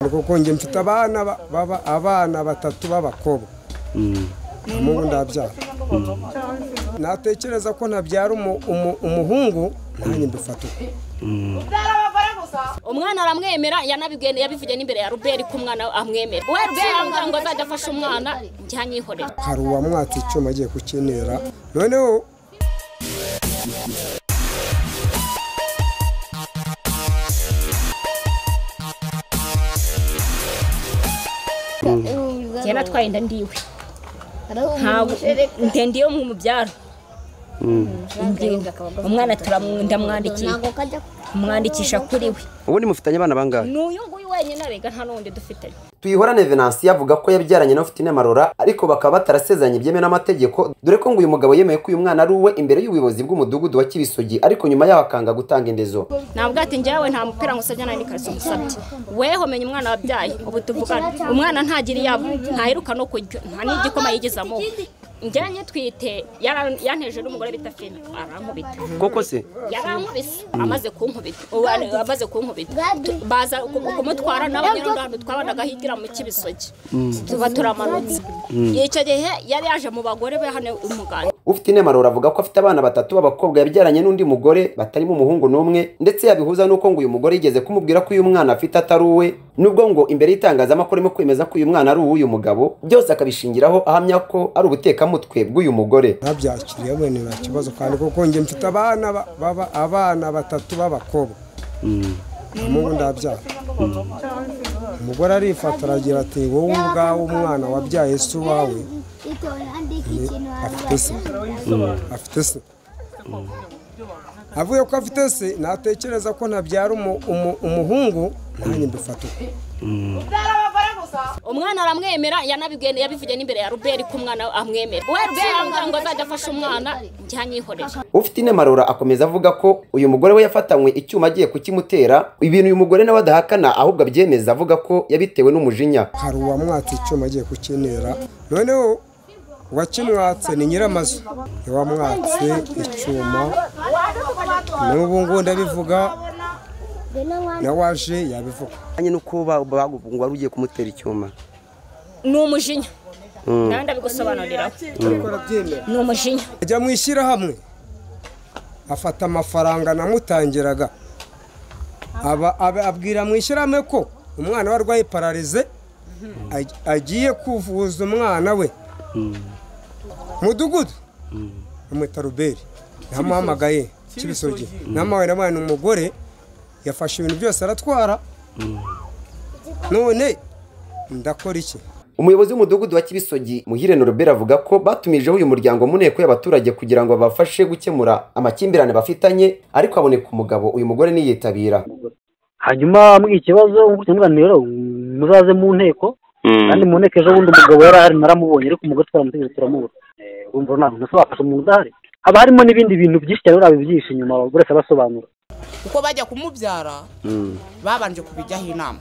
Kuko njye mfite abana baba abana batatu b'abakobwa. Umuhungu ndabyara. Natekereza ko ntabyara umuhungu nanjye mbifata uko. Umwana aramwemera yanabigende yabivuye n'imbere ya Ruberi ko umwana amwemera. We Ruberi ambwira ngo azajya afasha umwana njyanyihorera. Hari uwamwatse icyuma agiye kukinera. Noneho Jena natwaye inda ndiwe. Ntabwo ndendiye mu mubyaro. Umwana ndamwandikiye. Mwandikisha kuri we. Ubundi mufitanye abana bangahe? N'uyu nguyu wenyine arega nta nundi dufitanye. Tuyihorane Venansiyo avuga ko yabyaranye na Ufitinema ariko bakaba batarasezeranye byemewe n'amategeko, dore ko ngo uyu mugabo yemeye ko uyu mwana ari uwe imbere y'ubuyobozi bw'umudugudu wa Kibisogi, ariko nyuma yaho akanga gutanga indezo. Nabwo ati njyewe nta mupira ngusabye nta n'ikariso ngusabye. Weho menya umwana wabyaye ubu tuvugana. Umwana ntagira iyabo, ntaheruka no kurya, nta n'igikoma yigezamo. Njyanye twite yanteje n'umugore bita Fina arankubita. Koko se? Yarankubise amaze kunkubita. Amaze kunkubita. Baza kumutwara n'abanyarwanda twabanaga higira mu Kibisogi. Tuba turamanutse. Icyo gihe yari yaje mu bagore be hano umuganda. Ufitinema avuga ko afite abana batatu b'abakobwa yabyaranye n'undi mugore batarimo umuhungu n'umwe, ndetse yabihuza nuko ngo uyu mugore yigeze kumubwira ko uyu mwana afite atari uwe, nubwo ngo imbere y'itangazamakuru arimo kwemeza ko uyu mwana ari uw'uyu mugabo, byose akabishingiraho ahamya ko ari ubutekamutwe bw'uyu mugore. Nabyakiriye bene nta kibazo kandi kuko njye mfite abana baba abana batatu b'abakobwa. Umuhungu ndabyara. Umugore arifata aragira ati wowe ubwawe umwana wabyaye si uwawe. Afite se. Afite se. Avuye ko afite se, natekereza ko ntabyara umuhungu nanjye mbifata uko. Umwana aramwemera yanabigende yabivuye n'imbere ya Ruberi ko umwana amwemera. We Ruberi ambwira ngo azajya afasha umwana njyanyihorera. Ufitinema akomeza avuga ko uyu mugore we yafatanywe icyuma agiye kukimutera, ibintu uyu mugore nawe adahakana ahubwo abyemeza avuga ko yabitewe n'umujinya. Hari uwamwatse icyuma agiye kukinera, noneho uwakimwatse ni nyiramazu. Yawamwatse icyuma n'ubu ngubu ndabivuga nawaje yabivuga. Anye nuko ngo wari ugiye kumutera icyuma. Ni umujinya. Nawe ndabigusobanurira. Ni umujinya. Ajya mu ishyirahamwe afata amafaranga namutangiraga. Abwira mu ishyirahamwe ko umwana we arwaye pararize agiye kuvuza umwana we. Mudugudu amwita Ruberi namuhamagaye Kibisogi. Namawe nabaye umugore yafashe ibintu byose aratwara. None ndakora iki? Umuyobozi w'umudugudu wa Kibisogi Muhire Norbert avuga ko batumijeho uyu muryango mu nteko y'abaturage kugira ngo babafashe gukemura amakimbirane bafitanye, ariko aboneka umugabo uyu mugore niyitabira. Hanyuma mu ikibazo cy'umwaniro muzaze mu nteko, kandi mu nteko ejo bundi umugabo yarahari naramubonye, ariko umugore twaramutegereje turamubura. Urumva ntabwo nashobora umuntu udahari. Haba harimo n'ibindi bintu byinshi cyane urabibyisha inyuma buretse abasobanura. Uko bajya kumubyara babanje kubijyaho inama.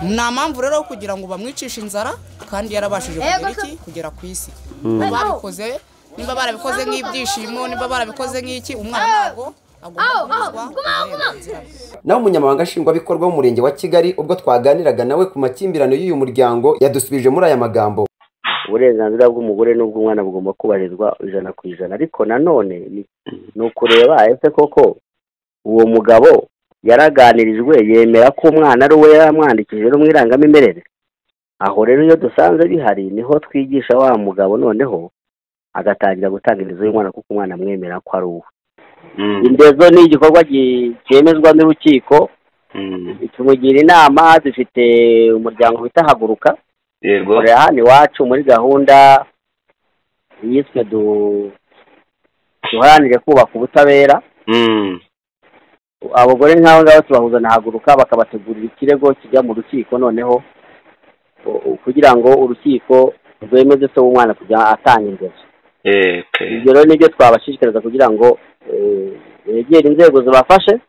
Nta mpamvu rero kugira ngo bamwicishe inzara kandi yarabashije kugera iki kugera ku isi. Babikoze nimba barabikoze nk'ibyishimo, nimba barabikoze nk'iki, umwana ntabwo agomba kubuzwa. Naho umunyamabanga nshingwabikorwa w'umurenge wa Kigali ubwo twaganiraga nawe ku makimbirane y'uyu muryango yadusubije muri aya magambo. Uburenganzira bw'umugore n'ubw'umwana bugomba kubahirizwa 100%, ariko nanone ni ukureba ese koko uwo mugabo yaraganirijwe yemera ko umwana ari we yaramwandikije no mu irangamimerere. Aho rero iyo dusanze bihari niho twigisha wa mugabo noneho agatangira gutanga indezo y'umwana kuko umwana amwemera ko ari uwe. Indezo ni igikorwa cyemezwa n'urukiko. Tumugira inama, dufite umuryango bita Haguruka. Yego. Hano iwacu muri gahunda yiswe duharanire kubaka ubutabera. Abagore nk'abo ngabo tubahuza na Haguruka bakabategurira ikirego kijya mu rukiko, noneho kugira ngo urukiko rwemeze se w'umwana kujya atanga indezo. Ibyo rero nibyo twabashishikariza kugira ngo begere inzego zibafashe.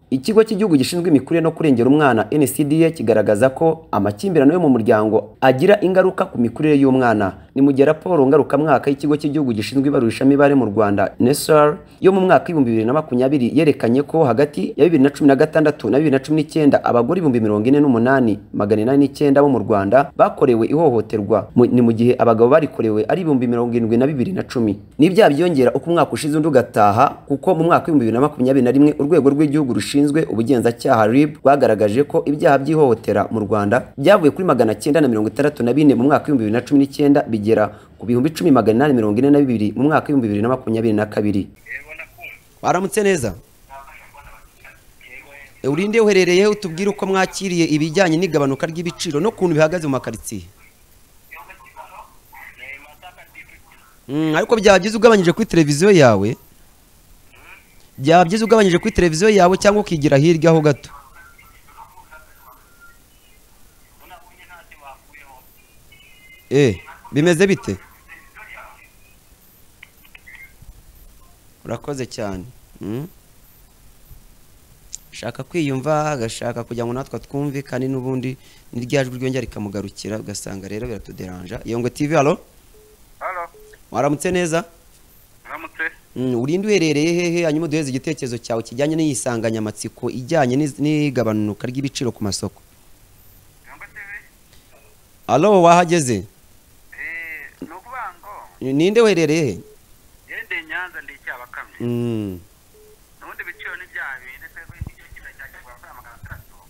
Ikigo cy'igihugu gishinzwe imikurire no kurengera umwana NCDA kigaragaza ko amakimbirane yo mu muryango agira ingaruka ku mikurire y'umwana. Ni mu gihe raporo ngarukamwaka y'ikigo cy'igihugu gishinzwe ibarurishamibare mu Rwanda NSR yo mu mwaka 2020 yerekanye ko hagati ya 2016 na 2019 abagore 48,809 bo mu Rwanda bakorewe ihohoterwa, ni mu gihe abagabo barikorewe ari 72,010. N'ibyaha byiyongera uko umwaka ushize undi ugataha, kuko mu mwaka 2021 urwego rw'igihugu rushinzwe ubugenzacyaha RIB rwagaragaje ko ibyaha by'ihohotera mu Rwanda byavuye kuri 964 mu mwaka 2019 bigera ku 10,842 mu mwaka 2022. Waramutse neza. Urinde uherereye utubwire uko mwakiriye ibijyanye n'igabanuka ry'ibiciro no kuntu bihagaze mu makaritsiye. Ariko byaba byiza ugabanyije kuri televiziyo yawe. Byaba byiza ugabanyije kuri televiziyo yawe cyangwa ukigira hirya ho gato. Bimeze bite? Urakoze cyane. Shaka kwiyumva agashaka kugira ngo natwe twumvikane n'ubundi n'iryajwi ryongera rikamugarukira, ugasanga rero biratuderanja. Yongwe TV, allo? Allo. Waramutse neza? Waramutse. Urinde uherereye hehe, hanyuma duheze igitekerezo cyawe kijyanye n'iyisanganyamatsiko ijyanye n'igabanuka ry'ibiciro ku masoko. Yongwe TV. Allo, wahageze? Nukubango. Ninde uherereye he? Yende Nyanza ndi cyabakamye. Nubundi biciro ni bya bindi twebwe icyo kilo cyagirwa amafaranga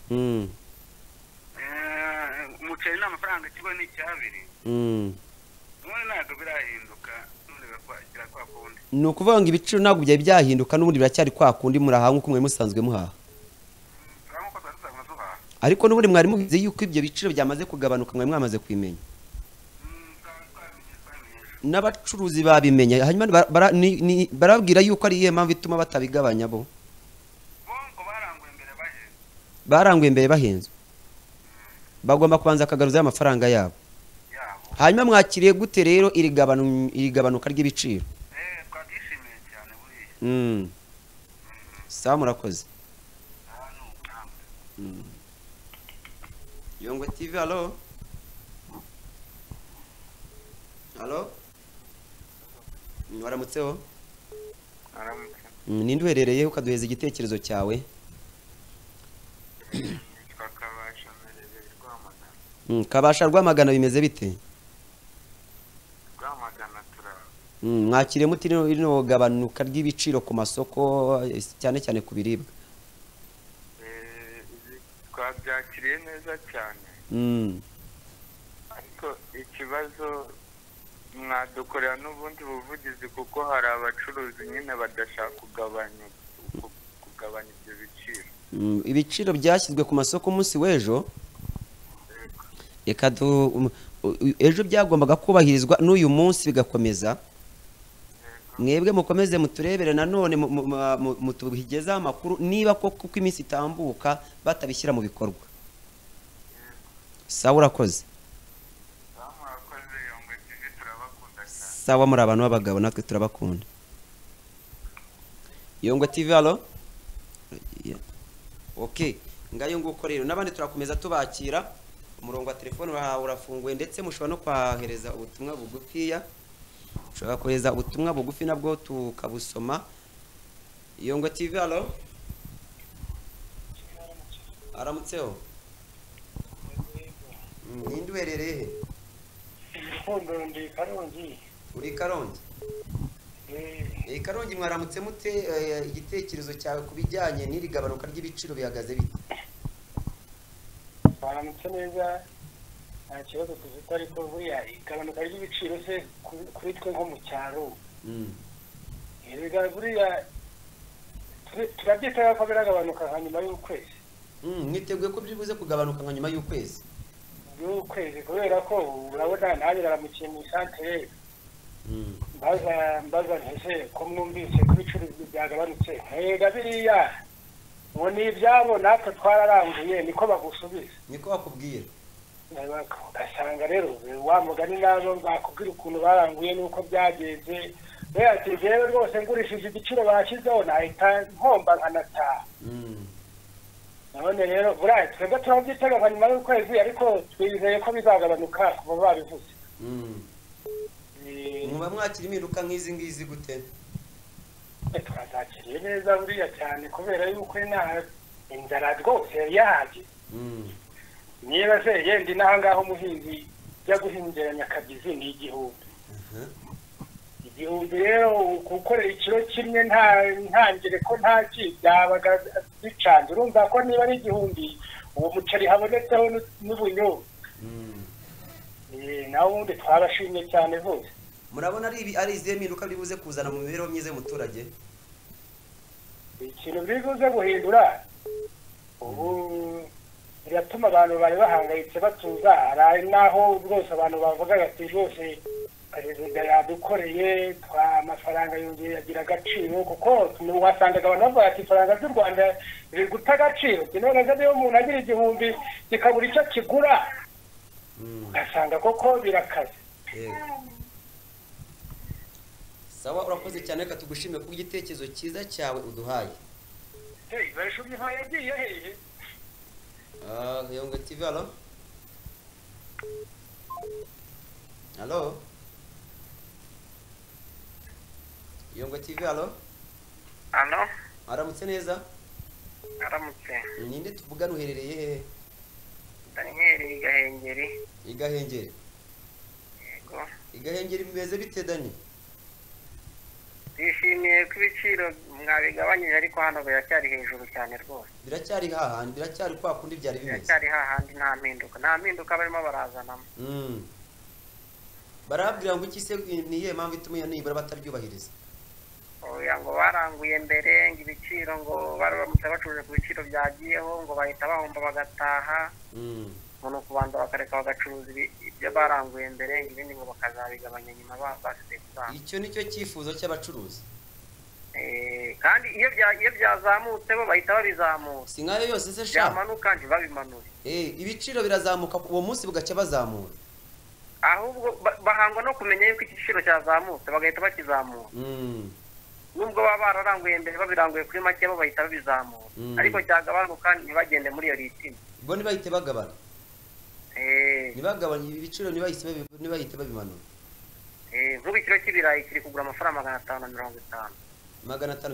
600. Umuceri ni amafaranga ikigo ni icyabiri. None ntabwo birahinduka, none birakira kwa kundi. Ni ukuvuga ngo ibiciro ntabwo byari byahinduka n'ubundi biracyari kwa kundi murahaha nk'uko mwari musanzwe muhaha. Ariko n'ubundi mwari mubizi yuko ibyo biciro byamaze kugabanuka, mwari mwamaze kubimenya. N'abacuruzi babimenya, hanyuma barabwira yuko ari iyihe mpamvu ituma batabigabanya bo. Baranguye imbere bahenze. Bagomba kubanza akagaruza amafaranga yabo. Hanyuma mwakiriye gute rero iri gabanuka ry'ibiciro? Twabyishimiye cyane buriya. Sawa, murakoze. Yongwe TV, allo? Allo? Waramutseho? Waramutse. Ninde uherereye ukaduheza igitekerezo cyawe? Kabasha Rwamagana bimeze bite? Rwamagana Mwakiriye muti rino gabanuka ry'ibiciro ku masoko cyane cyane ku biribwa? Twabyakiriye neza cyane. Ariko ikibazo mwadukorera n'ubundi buvugizi, kuko hari abacuruzi nyine badashaka kugabanya ibyo biciro. Ibiciro byashyizwe ku masoko umunsi w'ejo, reka ejo byagombaga kubahirizwa n'uyu munsi bigakomeza. Mwebwe mukomeze muturebere nanone mutugezeho amakuru niba koko uko iminsi itambuka batabishyira mu bikorwa. Sawa, urakoze. Sawa, muri abantu b'abagabo natwe turabakunda. Yongwe TV, allo? Okay, ngayo nguko rero n'abandi turakomeza tubakira. Umurongo wa telefone urafunguye ndetse mushobora no kwahereza ubutumwa bugufiya. Ushobora kohereza ubutumwa bugufi nabwo tukabusoma. Yongwe TV, allo? Aramutseho. Ninde uherereye he? Urukundo ndi Karongi. Uri Karongi? Karongi mwaramutse mute? Igitekerezo cyawe ku bijyanye n'iri gabanuka ry'ibiciro bihagaze bite? Twaramutse neza, nta kibazo dufite, ariko buriya igabanuka ry'ibiciro se kuri twe nko mu cyaro, buriya turabyitaho ko biragabanuka nka nyuma y'ukwezi. Mwiteguye ko biri buze kugabanuka nka nyuma y'ukwezi? Y'ukwezi, kubera ko urabona nanjye naramukiye mu isantere, mbaza ntese ko mwumvise ko ibiciro byagabanutse, ntega biriya ngo ni ibyabo natwe twararanguye, niko bagusubiza, niko bakubwira. Ugasanga rero wa mugani nabo bakubwira ukuntu baranguye n'uko byagenze. Ati njyewe rwose ngurishije igiciro bashyizeho nahita nkomba nkanataha. None rero buriya twebwe turabyitega nka nyuma y'ukwezi, ariko twizeye ko bizagabanuka kuva babivuze. Muba mwakira impinduka nk'izi ngizi gute? Twazakiriye neza buriya cyane, kubera yuko inzara rwose yari yahageze. Niba se yenda inaha ngaha umuhinzi ujya guhingira nyakabyizi ni 1000. 1000 rero gukorera ikiro kimwe ntangire ko ntaki byabaga bicanze. Urumva ko niba ari 1000 uwo muceri habonetseho n'ubunyobwa. Naho ubundi twabashimye cyane rwose. Murabona ari izihe mpinduka biri buze kuzana mu mibereho myiza y'umuturage? Ikintu biri buze guhindura ubu biratuma abantu bari bahangayitse batuza. Hari naho rwose abantu bavuga bati rwose perezida yadukoreye, amafaranga yongeye agira agaciro, kuko wasangaga abantu bavuga ati ifaranga ry'u Rwanda riri guta agaciro. None se niba umuntu agira 1000 kikabura icyo kigura, ugasanga koko birakaze. Sawa, urakoze cyane, reka tugushime ku gitekerezo cyiza cyawe uduhaye. Yongwe TV, alo? Alo? Yongwe TV, alo? Alo? Aramutse neza? Aramutse. Ninde tuvugana, uherereye hehe? Daniel Igahengeri. Igahengeri. Yego. Igahengeri bimeze bite Dani? Twishimiye ko ibiciro mwabigabanyije, ariko hano biracyari hejuru cyane rwose. Biracyari hahandi, biracyari kwa kundi byari bimeze. Biracyari hahandi, nta mpinduka, nta mpinduka barimo barazanamo. Barabwira ngo iki se, ni iyihe mpamvu ituma iyo nibura batabyubahiriza? Oya, ngo baranguye mbere ngo ibiciro ngo baramutse bacuruje ku biciro byagiyeho ngo bahita bahomba bagataha. Ngo kubanza bakareka bagacuruza ibyo baranguye mbere, ngo ibindi ngo bakazabigabanya nyuma basize kuzamura. Icyo nicyo cyifuzo cy'abacuruzi. Kandi iyo byazamutse bo bahita babizamura. Si nkayo yose se sha? Byamanuka ntibabimanure. Ibiciro birazamuka uwo munsi bugacya bazamura. Ahubwo bahangwa no kumenya yuko igiciro cyazamutse bagahita bakizamura. Nubwo baba bararanguye mbere babiranguye kuri make, bo bahita babizamura. Ariko cyagabanuka ntibagende muri iyo ritime. Bo ntibahite bagabana. Ntibagabanye ibiciro, ntibahite babimanura. Nk'ubu ikiro cy'ibirayi kiri kugura amafaranga 550. 550.